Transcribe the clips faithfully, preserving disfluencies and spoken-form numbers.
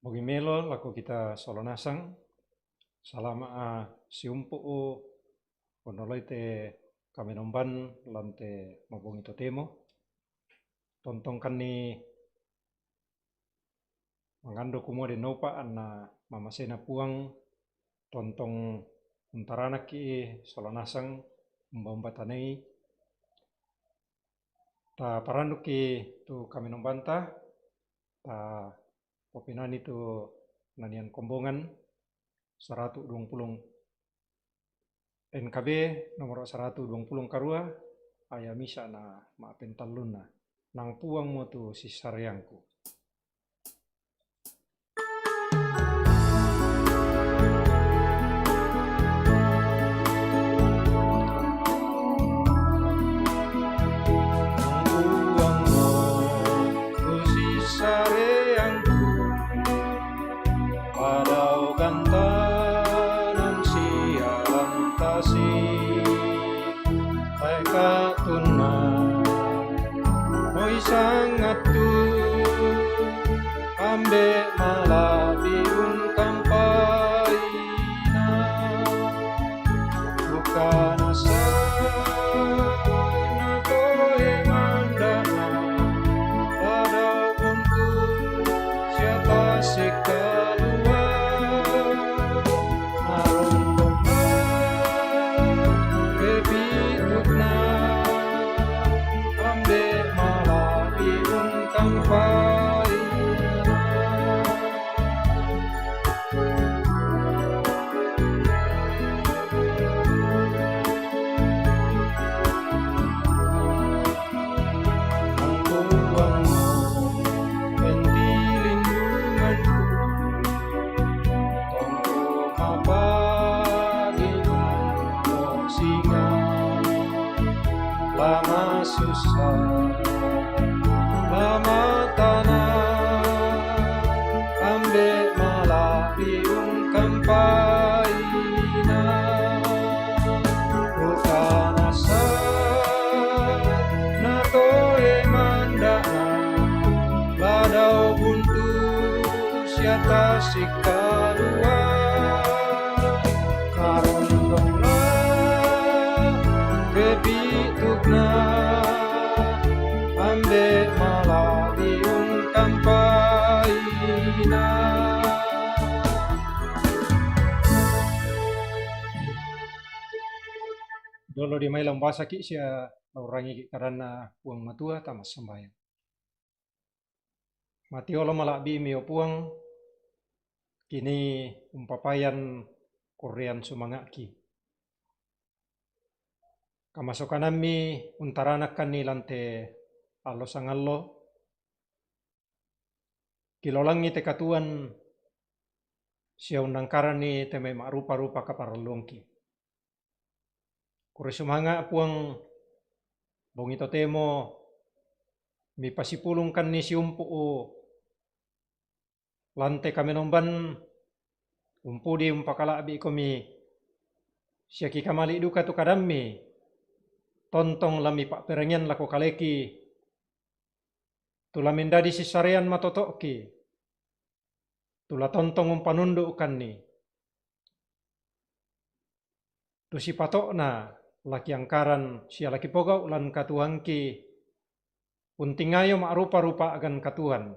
Bongi melo lako kita sola nasang, salama' a siumpu' u ponnoloi te kamenomban lan te mabongi totemo. Tontongkanni mangando kumua dennopa anna mamasena Puang, tontong untaranakki sola nasang umba-umba tanai. Ta parandukki tu kamenombanta, ta popinani tu nanian kombongan saratu duang pulung, N K B nomor saratu duang pulung karua, aya' misa' na ma'pentallunna, Nang Puangmo tu sissareangku. Nang Puangmo tu sissareangku, padao gantanan sialan tasi, tae' katunna moi sangattu, ambe' mala'bi ungkampaina. Bukanasa na toe mandana, padao buntu sia tasi kalua'. Narondongna pepitu'na, ambe' mala'bi ungkampaina. Nang Puangmo pentilindunganku, tongko mapagina, singa la masussa, la matana, ambe' mala'bi ungkampaina. Bukanasa na toe mandana, padao buntu sia tasi kalua'. Narondongna pepitu'na, ambe' mala'bi ungkampaina. Dolo dio mai la umbasaki' sia la urrangiki' kadanNa Puang Matua, tama sambayang. Matiolo mala'bi'mi, o Puang, kini umpapayan kurrean sumanga'ki. Kamasokanammi untaranakkanni lan te allo sangallo, kilolangngi te katuoan sia unnangkaranni te mai ma'rupa-rupa kaparalluangki. Kurre sumanga', Puang, bongi totemo mipasipulungkanni siumpu'u lan te kamenomban, umpudi umpakala'bi'komi, sia kikamali' duka tu kadammi, tontong la mipa'perangian lako kaleki, tu la mendadi sissarean matoto'ki, tu la tontong umpanundu'kanni. Tu sipato'na la kiangkaran sia la kipogau' lan katuoangki, untingayo ma'rupa-rupa a'gan katuoan.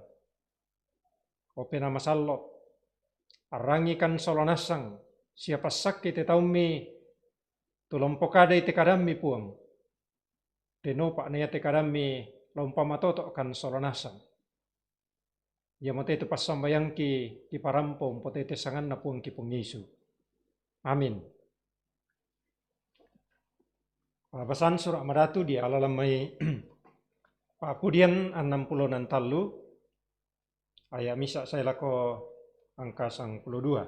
O Penaa Masallo', arrangikan sola nasang sia passakki te taummi tu la umpokadai te kadammi, Puang. Dennopa na iate kadammi la umpamatoto'kan sola nasang. Iamote tu passambayangki kiparampo umpotete sanganNa Puangki Puang Yesu. Amin. Pa'basan Sura' Madatu diala lan mai Pa'pudian annang pulo nan tallu, aya' misa' sae lako angka sangpulo dua.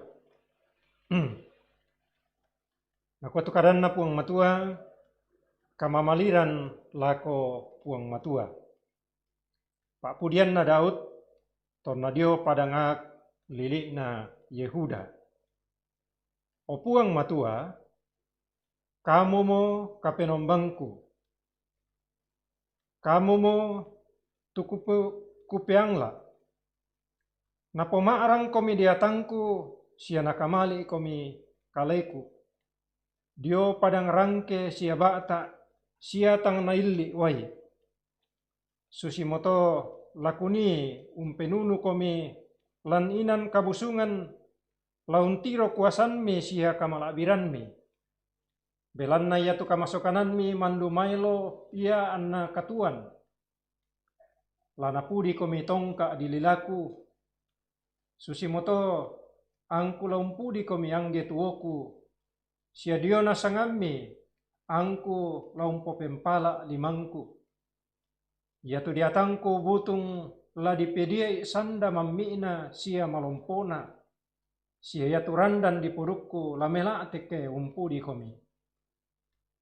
Nakua tu kadanNa Puang Matua, kamamaliran lako Puang Matua. Pa'pudianna Daud, tonna dio padang Agag, lili'na Yehuda. O Puang Matua, Kamumo Kapenombangku. Kamumo tu kupe-, kupeangla'. Napoma'rangkomi diatangku, sia nakamali'komi kaleku dio padang rangke sia ba'ta sia tang nailli' uai. Susimoto lakunii umpenunukomi lan inan kabusungan, la untiro kuasammi sia kamala'birammi. Belanna iatu kamasokanammi mandu maelo ia anna katuoan. La napudikomi tongka' di lilaku. Susimoto angku la umpudikomi angge tuoku, sia diona sangammi angku la umpopempala' limangku. Iatu diatangku butung la dipedia'i sanda mammi'na sia malompo'na, sia iatu randan dipodukku la mela'teke umpudikomi.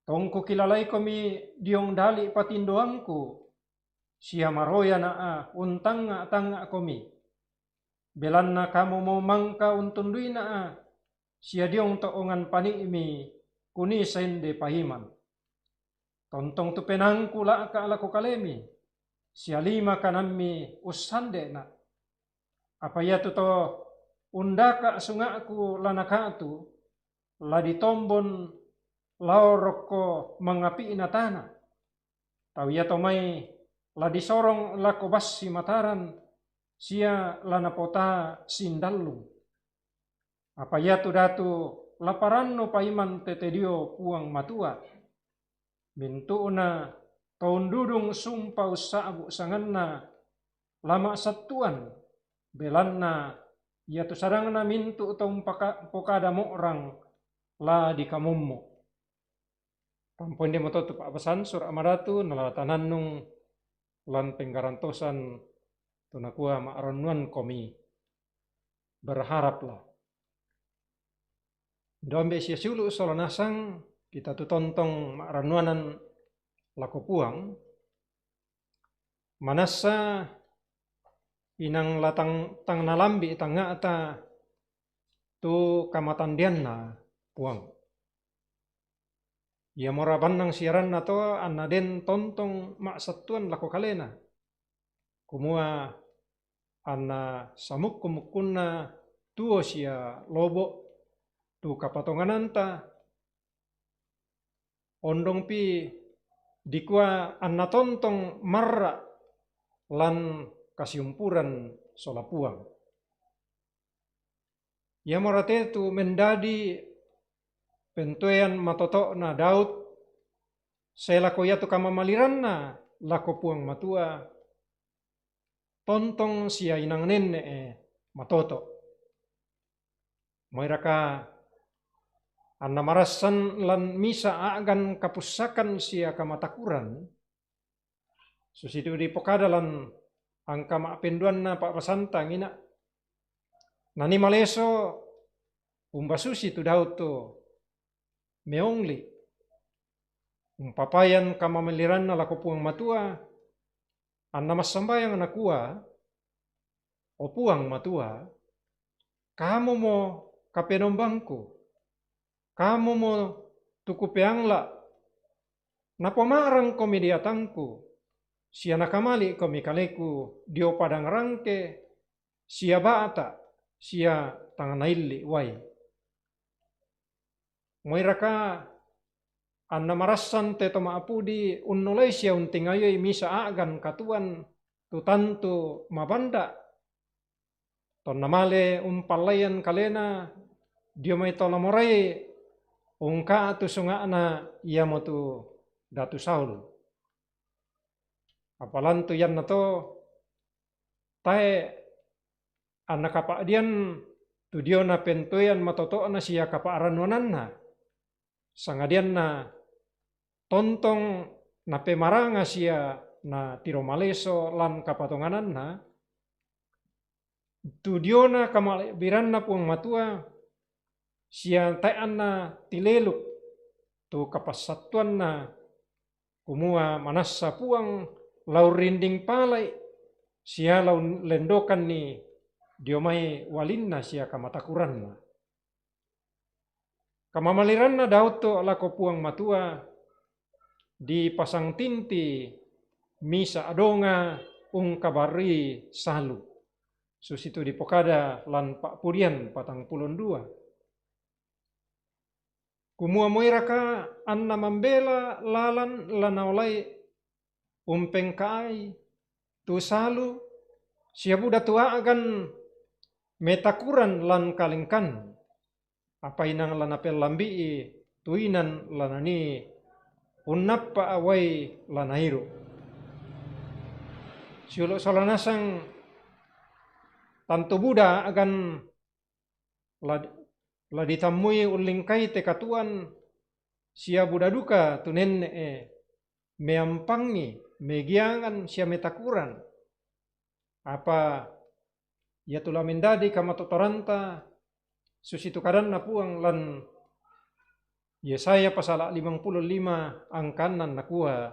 Tongku kilalaikomi diong dali' patindoangku, sia maroya na'a untangnga'-tangnga'komi. Belanna kamumo mangka untundui na'a, sia diong to'ongan pani'mi kunii sende paiman. Tontong tu penaangku la'ka' lako kalemi, sia lima kanammi ussande'na'. Apa iatu to undaka' sunga'ku la naka'tu, la ditombon lao rokko mangapi'na tana. Tau iato mai la disorong lako bassi Mataran, sia la napotaa sindallung. Apa iatu datu la parannu paiman tete dio Puang Matua. Mintu'na to undudung sumpa ussa'bu' sanganna la ma'sattuan, belanna iatu sarangna mintu' to umpaka-, pokada mo'rang la dikamummu. Rampoin demo to tu pa'basan Sura' Madatu, nala tanannung lan penggarantosan tu nakua ma'rannuankomi. Berharaplah. Dombe' sia siulu' sola nasang kita tu tontong ma'rannuanan lako Puang, manassa inang la tang, tang nalambi' tangnga'ta tu kamatandianna Puang. Iamora bannang siaranna to anna den tontong ma'sattuan lako kalena, kumua anna samukku-mukkunna tuo sia lobo' tu kapatongananta, ondongpi dikua anna tontong marra' lan kasiumpuran sola Puang. Iamora te tu mendadi pentoean matoto'na Daud, sae lako iatu kamamaliranna lako Puang Matua, tontong sia inang nenne'e matoto'. Mairaka anna marassan lan misa' a'gan kapussakan sia kamatakuran, susitu dipokada lan angka ma'penduanna pa'basanta ngina. Nanii maleso umbasusi tu Daud tu meongli', umpapayan kamamaliranna lako Puang Matua, anna massambayang nakua, O Puang Matua, Kamumo kapenombangku, Kamumo tu kupeangla'. Napoma'rangkomi diatangku, sia nakamali'komi kaleku dio padang rangke, sia ba'ta, sia tang nailli' uai. Moiraka anna marassan te to ma'pudi unnolai sia untingayoi misa' a'gan katuoan tu tantu mabanda'? Tonna male umpallaian kalena dio mai to la morai ungka'tu sunga'na, iamotu Datu Saul. Apa lan tu iannato tae' anna kapa'dian tu diona pentoean matoto'na sia kapa'rannuananna, sangadianna tontong napemaranga sia natiro maleso lan kapatongananna, tu diona kamala'biranna Puang Matua, sia tae' anna tileluk tu kapassattuanna, kumua manassa Puang la urrinding palai sia la ullendokanni dio mai ualinna sia kamatakuranna. Kamamaliranna Daud to lako Puang Matua, dipasang tinti misa' donga ungkabarui salu. susitu dipokada lan pa'pudian patang pulo dua. Kumua moiraka anna mambela lalan la naolai umpengkaai tu salu sia buda tu a'gan metakuran lan kalengkan, apa inang la napellambi'i tu inan la nanii unnappa' uai la nairu'. Siulu' sola nasang tantu buda a'gan la, la ditammui ullingkai te katuoan sia buda duka tu nenne'e meampangi, megiangan sia metakuran. Apa iatu la mendadi kamatotoranta susitu kadanNa Puang lan Yesaya pasala limang pulo lima angka annan nakua,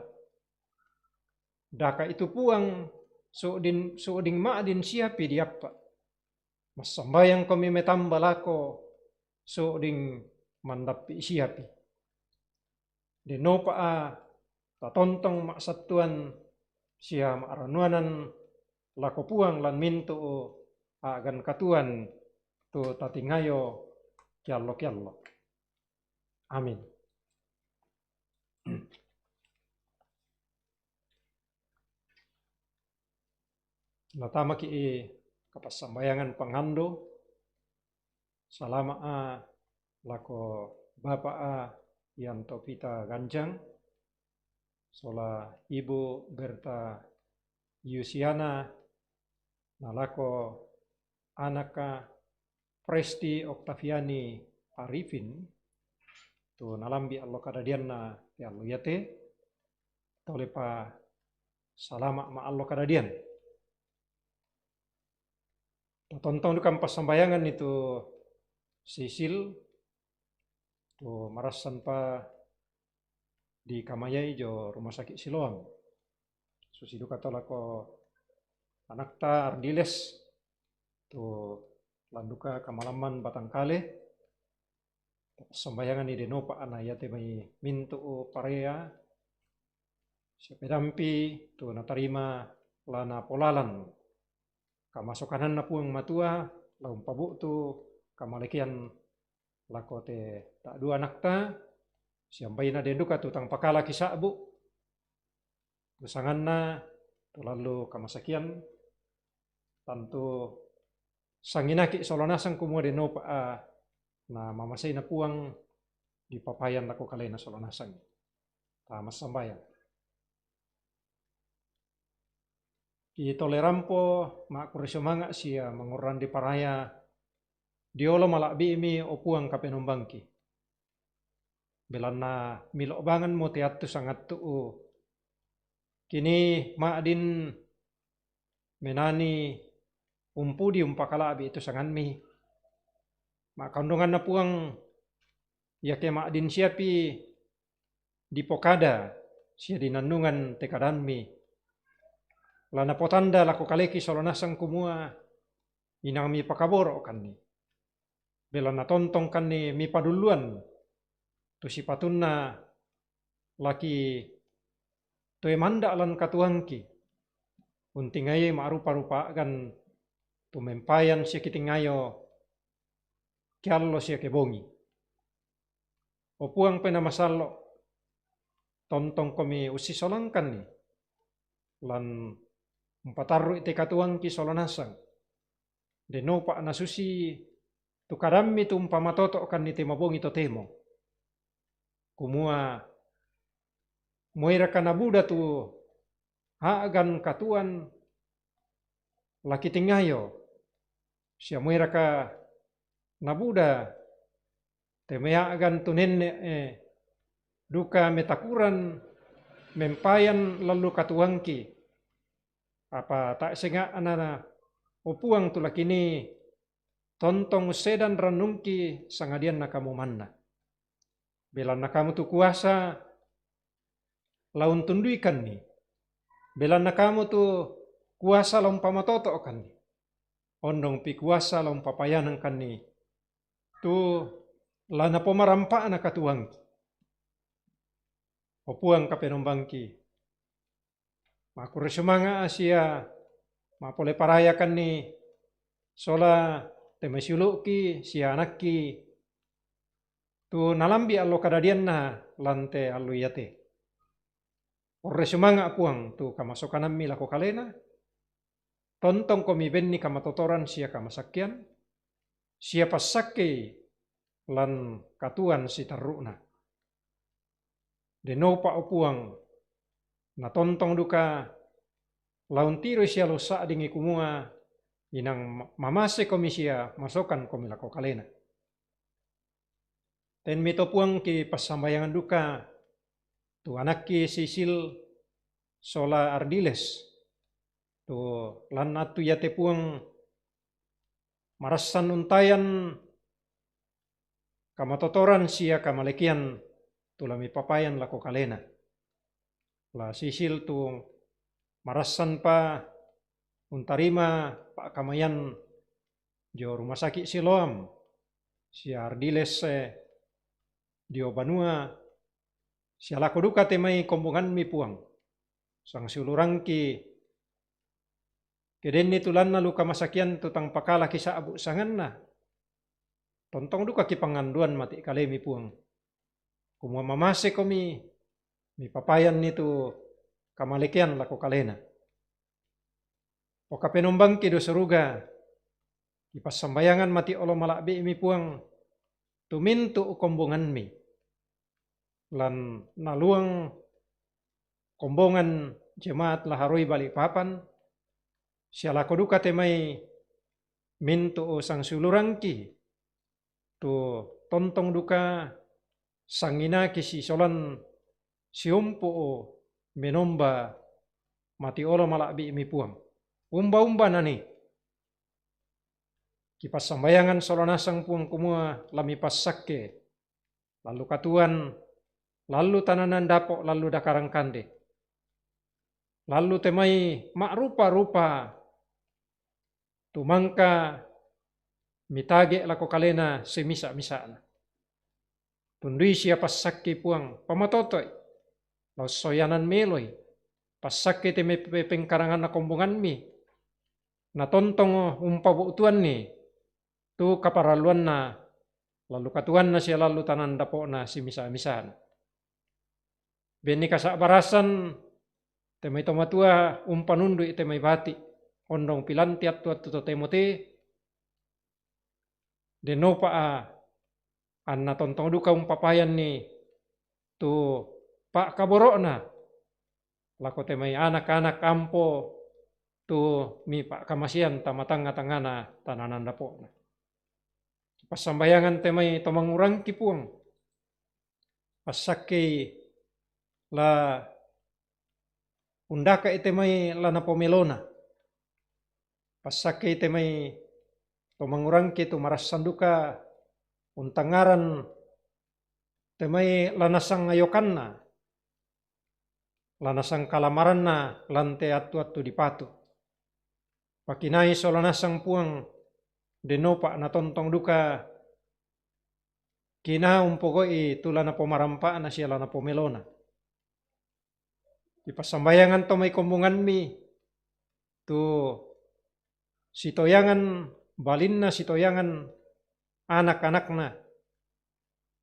"Daka itu Puang, su'ding, su'ding ma'din siapi diappa'. Massambayangkomi metamba lako, su'ding mandappi' siapi." Denopa'a tatontong ma'sattuan sia ma'rannuanan lako Puang lan mintu'u a'gan katuoan tu tatingayo kiallo-kiallo. Amin. Natamaki' kapassambayangan pangando. Salama'a lako Bapa'a Yanto Pita Ganjang, sola Ibu Berta Yusiana, na lako anakka Presti Oktaviani Arifin, tu nalambi' allo kadadianna te allo iate, tolepa salama' ma allo kadadian. Tatontong duka passambayangan itu Sisil, tu marassanpa dikamayai dio Rumah Sakit Siloam. Susi duka to lako anakta Ardiles, tu landuka kamalamman batangkale, Sambayanganni denopa ana iate mai mintu' parea, sia pedampi tu natarima la napolalan kamasokananna Puang Matua, la umpabu'tu kamalekean lako te ta'dua anakta, siambaina den duka tu tang pakalaki sa'bu, tu sanganna tu lallu kamasakian, tantu sanginaki' sola nasang kumua denopa, a, na mamaseina Puang dipapayan lako kalena sola nasang. Ta massambayang. Kitole rampo ma'kurre sumanga' sia mangurrande paraya diolo mala'bi'mi, o Puang Kapenombangki. Belanna milo'banganmo te attu sangattu'u. Kini ma'din menani umpudi umpakala'bi' tu sangammi. Ma'kaondonganna Puang, iake ma'din siapi dipokada sia dinannungan te kadammi, la napotanda lako kaleki sola nasang kumua inang mipakaboro'kanni. Belanna tontongkanni mipadulluan tu sipatunna laki toe manda' lan katuoangki, untingayoi ma'rupa-rupa a'gan tu mempayan sia kitingayo kiallo sia kebongi. O Puang Penaa Masallo', tontongkomi ussisolangkanni, lan umpatarru'i te katuoangki sola nasang. Denopa nasusi tu kadammi tu umpamatoto'kanni te mabongi totemo. Kumua, moiraka nabuda tu a'gan katuoan la kitingayo, sia moiraka nabuda te mai a'gan tu nenne'e duka metakuran mempayan lallu katuoangki. Apa tae' senga'na, o Puang, tu lakini tontong ussedan rannungki sangadianna Kamu manna. Belanna Kamu tu kuasa la untunduikanni. Belanna Kamu tu kuasa la umpamatoto'kanni. Ondongpi kuasa la umpapayanangkanni tu la napomarampa'na katuoangki. O Puang Kapenombangki, ma'kurre sumanga' sia ma'pole parayakanni sola te mai siulu'ki sia anakki tu nalambi allo kadadianna lan te allo iate. Orre sumanga' Puang tu kamasokanammi lako kalena, tontongkomi benni kamatotoran sia kamasakkean, sia passakkei lan katuoan sitarru'na. Dennopa, o Puang, natontong duka la untiroi sia la ussa'dingi kumua inang ma-, mamasekomi sia masokankomi lako kalena. Tenmi to Puang kipassambayangan duka tu anakki Sisil sola Ardiles, tu lan attu iate Puang marassan untayan kamatotoran sia kamalekean tu la mipapayan lako kalena. La Sisil tu marassanpa untarima pa'kamayan dio Rumah Sakit Siloam, sia Ardiles, eh, dio banua, sia lako duka te mai kombonganmi Puang. Sangsiulurangki, ke denni tu lanna luka masakian tu tang pakalaki sa'bu' sanganna, tontong duka kipanganduan mati' kalemi Puang, kumua mamasekomi, mipapayanni tu kamalekean lako kalena. Pokapenombangki dio suruga, kipassambayangan mati' olo mala'bi'mi Puang tu mintu' kombonganmi, lan naluang kombongan jemaat Laharoi Balikpapan, sia lako duka te mai mintu' sangsiulurangki, tu tontong duka sanginaki sisolan siumpu' menomba mati' olo mala'bi'mi Puang. Umba-umba nani kipassambayangan sola nasang Puang kumua la mipassakke, lallu katuoan, lallu tananan dapo', lallu dakarang kande, lallu te mai ma'rupa-rupa tu mangka mitage' lako kalena simisa-misa'na. Tundui sia passakkei Puang, pamatotoi, la ussoyanan meloi, passakkei te mai pe-, pengkaranganna kombonganmi, natontong umpabu'tuanni tu kaparalluanna, lallu katuoanna sia lallu tananan dapo'na simisa-misana. Benni kasa'barasan te mai to matua umpanundu'i te mai bati', ondong pilanti attu-attu totemo te, dennopa a, anna tontong duka umpapayanni tu pa'kaboro'na lako te mai anak-anak ampo tu mipa'kamasean tama tangnga-tangngana tananan dapo'na. Passambayangan te mai to mangurangki Puang, passakkei la undaka'i te mai la napomelona, passakkei te mai to mangurangki tu marassan duka untangngaran te mai la nasang ayokanna, la nasang kalamaranna lan te attu-attu dipatu. Pakinai sola nasang Puang, dennopa natontong duka kinaa umpogau'i tu la napomarampa'na sia la napomelona. Kipassambayangan to mai kombonganmi tu sitoyangan balinna, sitoyangan anak-anakna.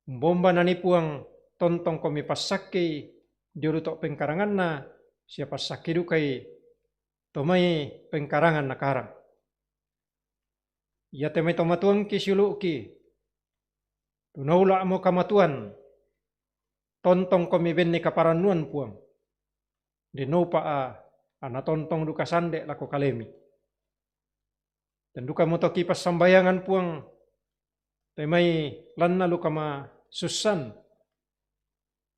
Umba-umba nani Puang, tontongkomi passakkei dio ri to pengkaranganna, sia passakke dukai to mai pengkarangan nakarang. Iate mai to matuangki siulu'ki, tu naula'mo kamatuan, tontongkomi benni kaparannuan Puang, dennopa a, anna tontong duka sande' lako kalemi. Ten dukamo to kipassambayangan Puang, te mai lanna luka masussan,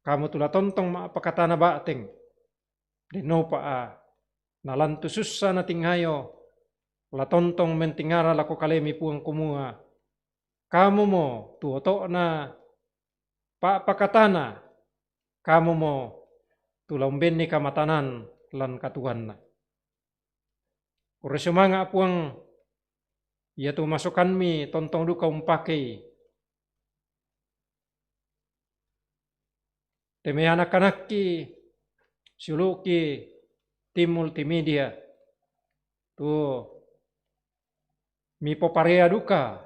kamu tu la tontong ma'pakatana ba'teng, dennopa a, nalan tu sussa natingayo, la tontong mentingara lako kalemi Puang kumua, kamumo tu oto'na pa'pakatana, kamumo tu la umbenni kamatanan lan katuoanna. Kurre sumanga' Puang, iatu masokanmi tontong duka umpakei te mai anak-anakki siulu'ki tim multimedia, tu mipoparea duka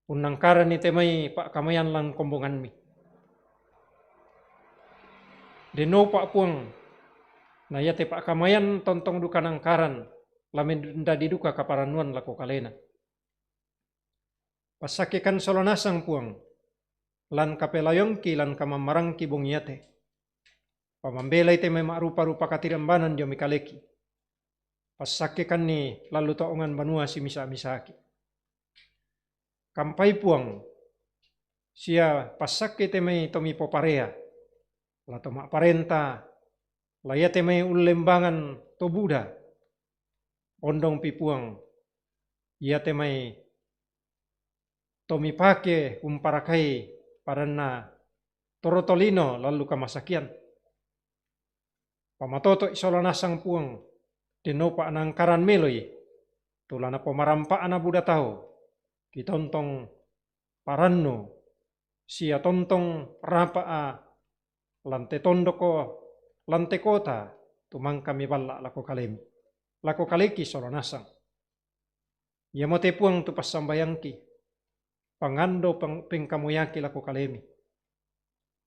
unnangkaranni te mai pa'kamayan lan kombonganmi. Denno upa' Puang, na iate pa'kamayan tontong duka nangkaran, la mendadi duka kaparannuan lako kalena. Passakkekan sola nasang Puang, lan kapelayongki lan kamammarangki bongi iate. Pamambelai te mai ma'rupa-rupa katirambanan dio mai kaleki. Passakkekanni lallu to'ongan banua simisa-misaki. Kampai Puang, sia passakke te mai to mipoparea, la to ma'parenta, la iate mai ullembangan to buda. Ondongpi Puang, iate mai to mipake umparakai padanna toro tolino lallu kamasakian. Pamatoto'i sola nasang Puang, denno upa' nangkaran meloi, tu la napomarampa'na buda tau, kitontong parannu, sia tontong rapa'a lan te tondoko, lan te kota, tu mangka miballa' lako kalemi, lako kaleki sola nasang. Iamote Puang tu passambayangki, pangando peng-, pengkamoyaki lako kalemi.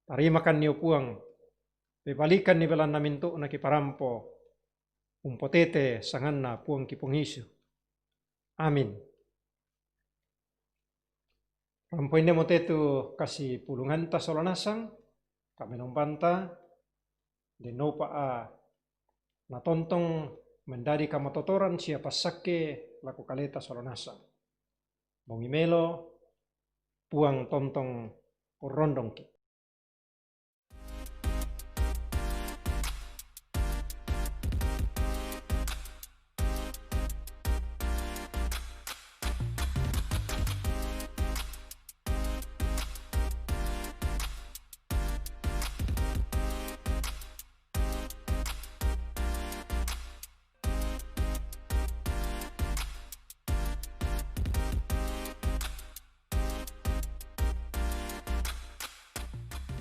Tarimakanni o Puang, pebalikanni belanna mintu'na kiparampo, umpotete sanganna Puangki Puang Yesu. Amin. Rampoinna mo te tu kasipulunganta sola nasang, kamenombanta, denno upa' natontong mendadi kamatotoran sia passakke lako kaleta sola nasang. Bongi melo, Puang tontong urrondongki.